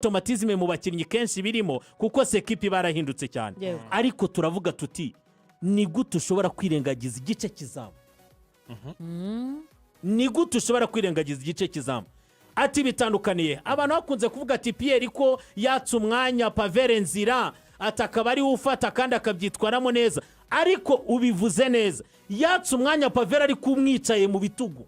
Automatisme mu bakinnyi kenshi birimo, kuko si ekipi barahindutse cyane. Ariko turavuga tuti: ni gute ushobora kwirengagiza igice cy'izamu? Ni gute ushobora kwirengagiza igice cy'izamu? Ati bitandukaniye. Abantu bakunze kuvuga ati Pierre ko yatse umwanya Pavelh Ndzila, ati akaba ariwe ufata kandi akabyitwaramo neza. Ariko ubivuze neza, yatse umwanya Pavelh ariko umwicaye mu bitugu.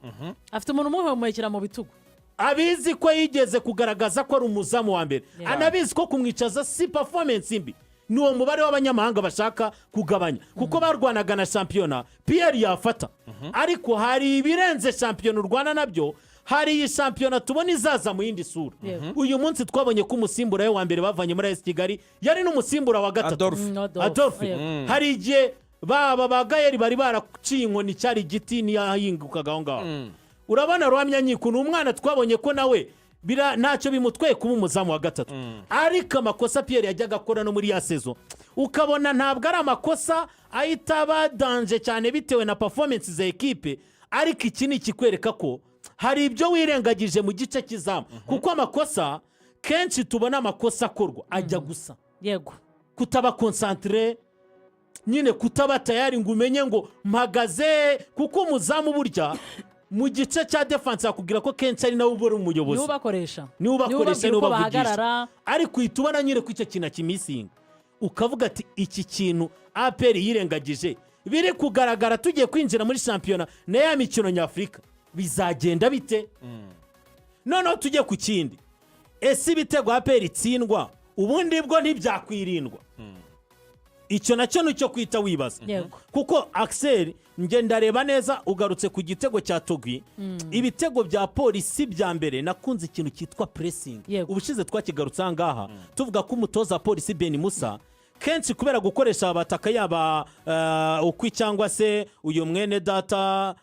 Afite umuntu umuhumekera mu bitugu. Abizi ko yigeze kugaragaza ko ari umuzamu wa mbere, anabizi ko kumwicaza si performance mbi. Ni uwo mubare w'abanyamahanga bashaka kugabanya, kuko barwanaga na shampiyona. Pierre yafata, ariko hari ibirenze shampiyona urwana nabyo. Hari iyi shampiyona tubona izaza mu yindi sura. Uyu munsi twabonye ko umusimbura we wa mbere bavanye muri AS Kigali yari n'umusimbura wa gatatu. Adolphe. Adolphe. Adolphe. Hari igihe baba ba Gael bari baraciye inkoni, cyari igiti ntiyahingukaga aho ngaho. Urabona Ruhamya Nkiko ni umwana twabonye ko nawe ntacyo bimutwaye kuba umuzamu wa gatatu. Ariko amakosa Pierre yajyaga akora no muri ya saison, ukabona ntabwo ari amakosa ahita aba danger cyane bitewe na performance za ekipe. Ariko iki ni ikikwereka ko hari ibyo wirengagije mu gice cy'izamu, kuko amakosa kenshi tubona, amakosa akorwa ajya gusa kutaba concentré nyine, kutaba tayari ngo umenye ngo mpagaze, kuko umuzamu burya mu gice cya défense yakubwira ko kenshi ari nawe uba uri umuyobozi. Niwe ubakoresha. Niwe ubakoresha, niwe uko ubavugisha. Bahagarara. Ariko uhita ubona nyine ko icyo kintu akimissinga, ukavuga ati iki kintu APR yirengagije biri kugaragara. Tugiye kwinjira muri shampiyona na ya mikino nyafurika, bizagenda bite? Noneho tujye ku kindi: ese ibitego APR itsindwa ubundi bwo ntibyakwirindwa? Icyo nacyo ni icyo kwita wibaza. Kuko Axel, njye ndareba neza, ugarutse ku gitego cya Togui, ibitego bya Polisi bya mbere, nakunze ikintu cyitwa pressing. Ubushize twakigarutse aha ngaha, tuvuga ko umutoza wa Polisi Ben Musa kenshi kubera gukoresha abataka, yaba ukwi cyangwa se uyu mwene data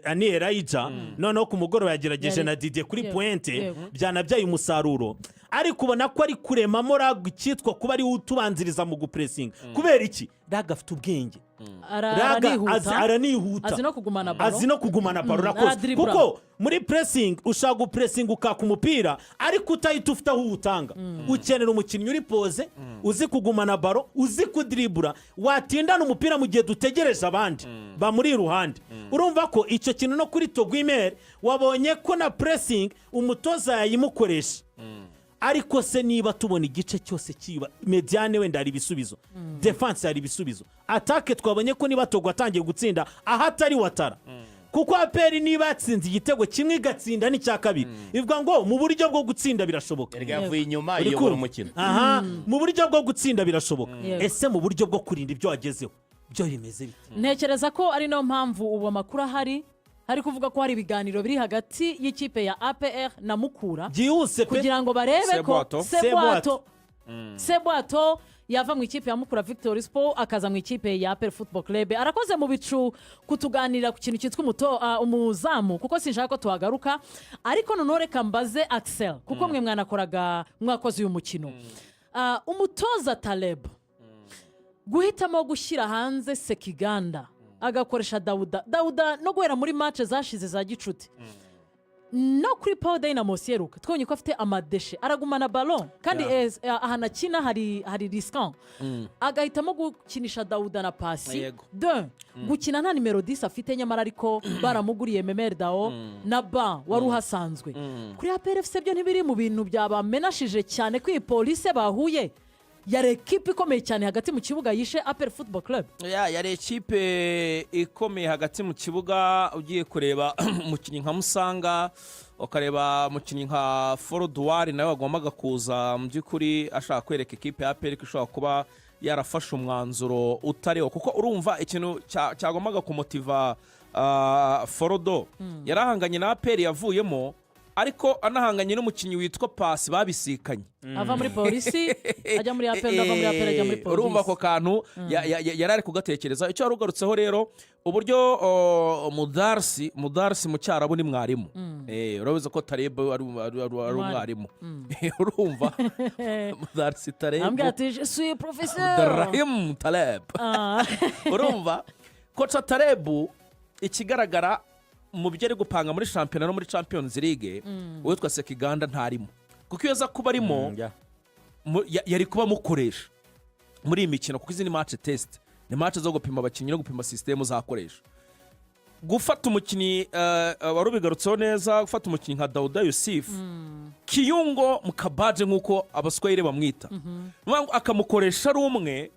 Ani Elijah, noneho ku mugoroba yagerageje na Didier kuri pointe, byanabyaye umusaruro. Ariko ubona ko ari kuremamo Raga icyitwa kuba ariwe utubanziriza mu gupressinga. Kubera iki? Raga afite ubwenge. Raga aranihuta. Aranihuta. Azi no kugumana ballon. Azi no kugumana ballon. Urakoze. Aradribura. Kuko muri pressing ushaka gupressinga, ukaka umupira ariko utahita ufite aho uwutanga. Ukenera umukinnyi uri posé, uzi kugumana ballon, uzi kudribura, watindana umupira mu gihe dutegereje abandi bamuri iruhande. Urumva ko icyo kintu no kuri Togui Mel wabonye ko na pressing umutoza yayimukoresha. Ariko se niba tubona igice cyose kiba médiane, wenda hari ibisubizo, défense hari ibisubizo, attaque twabonye ko niba Togui atangiye gutsinda ahatari Ouattara, kuko APR niba yatsinze igitego kimwe igatsinda n'icya kabiri, ivuga ngo mu buryo bwo gutsinda birashoboka. Erega yavuye inyuma Uri iyobora kumva? umukino. Aha, mu buryo bwo gutsinda birashoboka. Ese mu buryo bwo kurinda ibyo wagezeho byo bimeze bite? Ntekereza ko ari nayo mpamvu ubu amakuru ahari hari kuvuga ko hari ibiganiro biri hagati y'ikipe ya APR na Mukura byihuse pe. kugira ngo barebe ko Sebwato. Sebwato yava mu ikipe ya Mukura Victory Sport akaza mu ikipe ya APR Football Club. Arakoze mu bicu kutuganirira ku kintu cyitwa umuzamu, kuko sinshaka ko tuhagaruka. Ariko noneho reka mbaze Axel, kuko mwe mwanakoraga, mwakoze uyu mukino. Umutoza Taleb guhitamo gushyira hanze Sekiganda agakoresha Dauda, Dauda no guhera muri match zashize za gicuti no kuri Power Dynamos yeruka, twabonye ko afite amadéchets, aragumana ballon kandi ahantu akina hari risquant, agahitamo gukinisha Dauda na Pasi de gukina nta nimero 10 afite nyamara, ariko baramuguriye Memel Dao na ba wari uhasanzwe kuri APR FC. Byo ntibiri mu bintu byabamenashije cyane ko iyi Polisi bahuye yari ekipe ikomeye cyane hagati mu kibuga yishe APR Football Club? Ya, yari ekipe ikomeye hagati mu kibuga. Ugiye kureba umukinnyi nka Musanga, ukareba umukinnyi nka Froduard nawe wagombaga kuza mu by'ukuri ashaka kwereka ekipe ya APR ko ishobora kuba yarafashe umwanzuro utariwo, kuko urumva ikintu cyagombaga kumotiva Frodo, yarahanganye na APR yavuyemo, ariko anahanganye n'umukinnyi witwa Pasi babisikanye. Ava muri Polisi ajya muri APR, ava muri APR ajya muri Urumva ako Polisi. kantu yari ari kugatekereza. Icyo wari ugarutseho rero, uburyo mudarisi mu Cyarabu ni mwarimu. Urabizi ko Taleb ari umwarimu. Urumva mudarisi Taleb. Ambwira ati: "Je suis professeur." Abderrahim Taleb. Urumva coach Taleb, ikigaragara mu byo ari gupanga muri shampiyona no muri Champions League, uwitwa Sekiganda ntarimo. Kuko iyo aza kuba arimo, yari kuba amukoresha muri iyi mikino, kuko izi ni match test, ni match zo gupima abakinnyi no gupima système uzakoresha. Gufata umukinnyi, wari ubigarutseho neza, gufata umukinnyi nka Dauda Yussif, Kiungo Mkabaji nk'uko Abaswahili bamwita, ni ukuvuga ngo akamukoresha ari umwe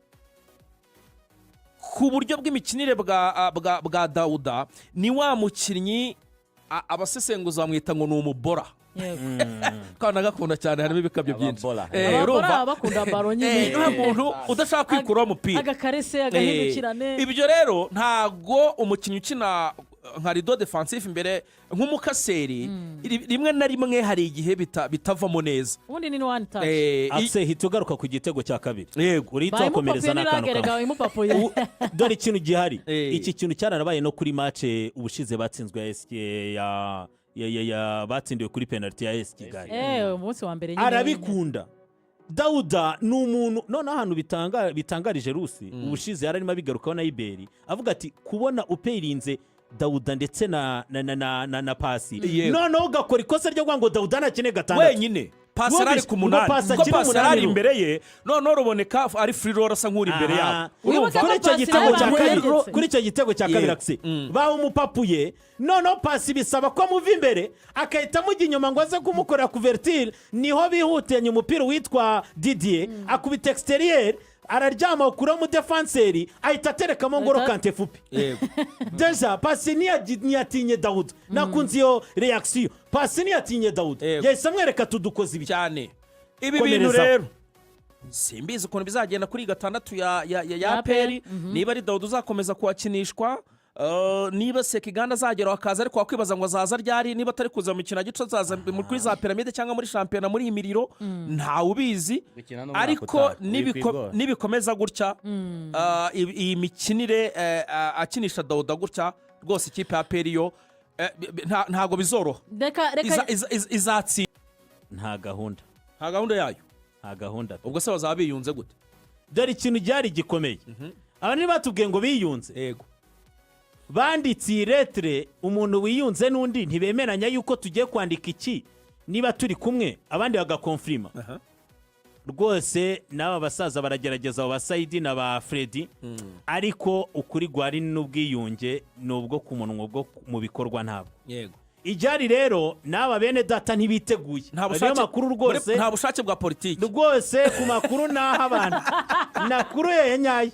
ku buryo bw'imikinire bwa Dauda. Ni wa mukinnyi abasesenguzi bamwita ngo ni umubora. Kandi agakunda cyane, harimo ibikabyo byinshi. Ababora. Ababora Urumva? baba bakunda ballon nyine. Ni wa muntu udashaka kwikuraho umupira. Agakarese, agahindukirane. Ibyo rero ntago umukinnyi ukina nka rideau défensif imbere nk'umukaseri, rimwe na rimwe hari igihe bitavamo neza. Ubundi ni one touch. Akse, hita ugaruka ku gitego cya kabiri. Yego. Urihita wakomereza Bayimupapuye n'akantu n'iragerega kamwe. bayimupapuye. Dore ikintu gihari. Iki kintu cyaranabaye no kuri match ubushize batsinzwe ya SK ya batsindiwe kuri penalty ya AS Kigali. Umunsi wa mbere nyine. Arabikunda. Dauda ni umuntu noneho ahantu bitangarije rusi, ubushize yari arimo abigarukaho na Iberi, avuga ati kubona upeirinze Dauda ndetse na Pasi, noneho ugakora ikosa ryo kuvuga ngo Dauda ntakine gatandatu wenyine, Pasi yari ari ku Ngo munani, Pasi kuko akina Pasi umunani yari ari rero. imbere ye, noneho Ruboneka ari free role, asa nk'uri imbere yabo. Wibuke Kuri ko icyo Pasi gitego nawe cya kabiri, bamutegetse. kuri icyo gitego cya kabiri, akise bawumupapuye, noneho Pasi bisaba ko amuva imbere agahita amujya inyuma ngo aze kumukorera couverture. Niho bihutanye umupira witwa Didier akubita extérieur, araryama, ukuraho umudefanseri, ahita aterekamo Ngolo Kante fupi. Déjà Pasi ntiyatinye Dauda. Nakunze iyo réaction. Pasi ntiyatinye Dauda, yahise amwereka tudukoze ibi. Cyane ibi Komereza. bintu rero simbizi ukuntu bizagenda kuri gatandatu ya Ya APR, APR, niba ari Dauda uzakomeza kuhakinishwa, niba Sekiganda azagera akaza, ariko wakwibaza ngo azaza ryari niba atari kuza mu mikino ya gico, azaza kuri za Pyramids cyangwa muri shampiyona muri iyi miriro, ntawe ubizi. Gukina n'umwaka Ariko utaha, wikwigora. nibikomeza gutya, iyi mikinire, akinisha Dauda gutya, rwose ikipe ya APR yo ntabwo bizoroha. Reka reka. Izatsinda. Nta gahunda. Nta gahunda yayo. Nta gahunda pe. Ubwo se bazaba biyunze gute? Dore ikintu cyari gikomeye, abantu ntibatubwiye ngo biyunze. Banditse iyi lettre, umuntu wiyunze n'undi ntibemeranya yuko tugiye kwandika iki niba turi kumwe, abandi bagakonfirima. Rwose n'aba basaza baragerageza, abo ba Sayidi na ba Fredi, ariko ukuri gwari n'ubwiyunge ni ubwo ku munwa, ubwo mu bikorwa ntabwo. Ijyari rero n'aba bene data ntibiteguye. Nta Ayo bushake makuru rwose. Nta bushake bwa politiki. Rwose ku makuru n'aho abantu nakuru ya nyayo,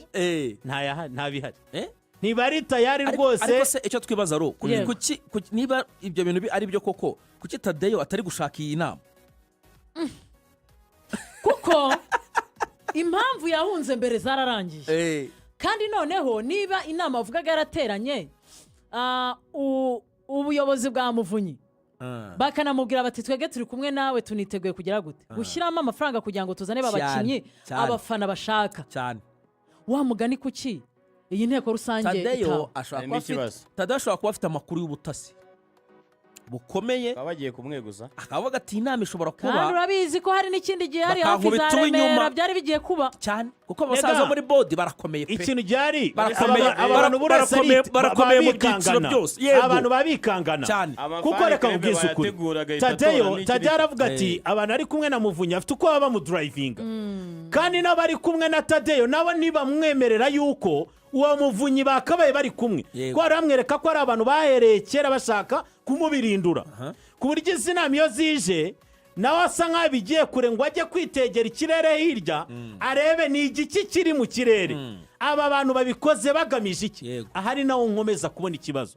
nta bihari. Ntibari tayari rwose. Ariko se icyo twibaza ari uku: niba ibyo bintu ari byo koko, kuki Tadeyo atari gushaka iyi nama? Kuko impamvu yahunze mbere zararangiye, kandi noneho niba inama bavugaga yarateranye, ubuyobozi bwa Muvunyi bakanamubwira bati: "Twebwe turi kumwe nawe, tuniteguye kugira gute, gushyiramo amafaranga kugira ngo tuzane ba bakinnyi abafana bashaka." Wa mugani, kuki iyi nteko rusange Tadeyo itaba? ashobora Harimo kuba afite ikibazo. Tadeyo ashobora kuba afite amakuru y'ubutasi bukomeye, Bakaba bagiye kumweguza. akavuga ati inama ishobora Kandi kuba urabizi ko hari n'ikindi gihe hari hafi za bakankubita uw'inyuma. Remera byari bigiye kuba. Cyane, kuko abasaza Rega. bo muri board barakomeye pe. Ikintu gihari, Barakomeye, abantu buri wese barakomeye mu byiciro bikangana. byose. Yego. Abantu babikangana. Kuko Abafana reka club nkubwize ukuri, bayategura, agahita Tadeyo, atora n'ikindi. Tadeyo aravuga ati abantu ari kumwe na Muvunyi afite uko baba bamudurayivinga, kandi n'abari kumwe na Tadeyo nabo ntibamwemerera yuko uwo Muvunyi bakabaye bari kumwe, ko baramwereka ko ari abantu bahereye kera bashaka kumubirindura, ku buryo izi nama iyo zije nawe asa nk'aho bigiye kure ngo ajye kwitegera ikirere hirya, arebe ni igiki kiri mu kirere, aba bantu babikoze bagamije iki. Ahari nawo nkomeza kubona ikibazo,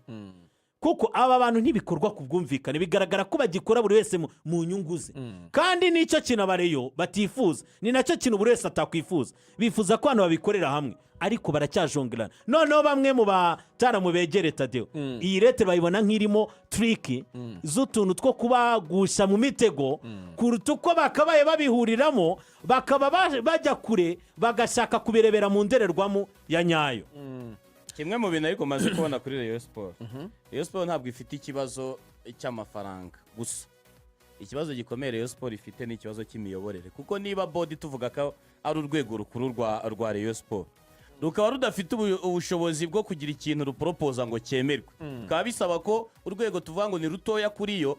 kuko aba bantu ntibikorwa ku bwumvikane, bigaragara ko bagikora buri wese mu nyungu ze. Kandi nicyo kintu abareyo batifuza, ni nacyo kintu buri wese atakwifuza. Bifuza ko abantu babikorera hamwe, ariko baracyajongerana. Noneho bamwe mu bataramu begere Tadeyo, iyi lettre bayibona nk'irimo trick z'utuntu two kubagusha mu mitego kuruta uko bakabaye babihuriramo, bakaba bajya kure bagashaka kubirebera mu ndorerwamo ya nyayo. Kimwe mu bintu ariko maze kubona kuri Rayon Sports, Rayon Sports ntabwo ifite ikibazo cy'amafaranga gusa. Ikibazo gikomeye Rayon Sports ifite ni ikibazo cy'imiyoborere, kuko niba board tuvuga ko ari urwego rukuru rwa Rayon Sports rukaba rudafite ubushobozi bwo kugira ikintu ruporopoza ngo cyemerwe, bikaba bisaba ko urwego tuvuga ngo ni rutoya kuri yo.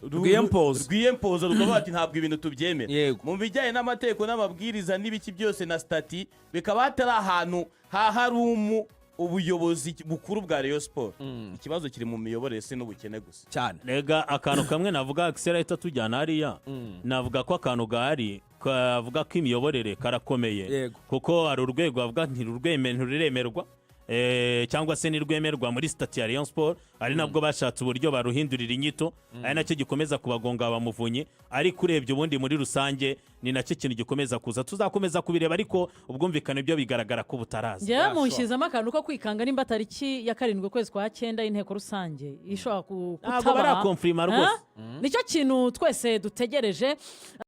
Rwiyempoza. Rwiyempoza, rukavuga ati: "Ntabwo ibintu tubyemera." Mu bijyanye n'amategeko n'amabwiriza n'ibiki byose na statut, bikaba hatari ahantu haharumu ubuyobozi bukuru bwa Rayon Sport. Ikibazo kiri mu miyoborere, si n'ubukene gusa. Cyane. Rega akantu kamwe navuga, Axel ahita tujyana hariya, navuga ko akantu gahari kavuga ko imiyoborere karakomeye, kuko hari urwego bavuga ntiruremerwa, cyangwa se ntirwemerwa muri statut ya Rayon Sport, ari nabwo bashatse uburyo baruhindurira inyito, ari nacyo gikomeza kubagonga Bamuvunyi. Ariko urebye ubundi muri rusange ni nacyo kintu gikomeza kuza, tuzakomeza kubireba, ariko ubwumvikane byo bigaragara ko butaraza. Njyewe munshyizemo akantu ko kwikanga nimba tariki ya 7 ukwezi kwa cyenda y'inteko rusange ishobora Ntabwo kutaba. barakonfirima rwose. Ha? Nicyo kintu twese dutegereje.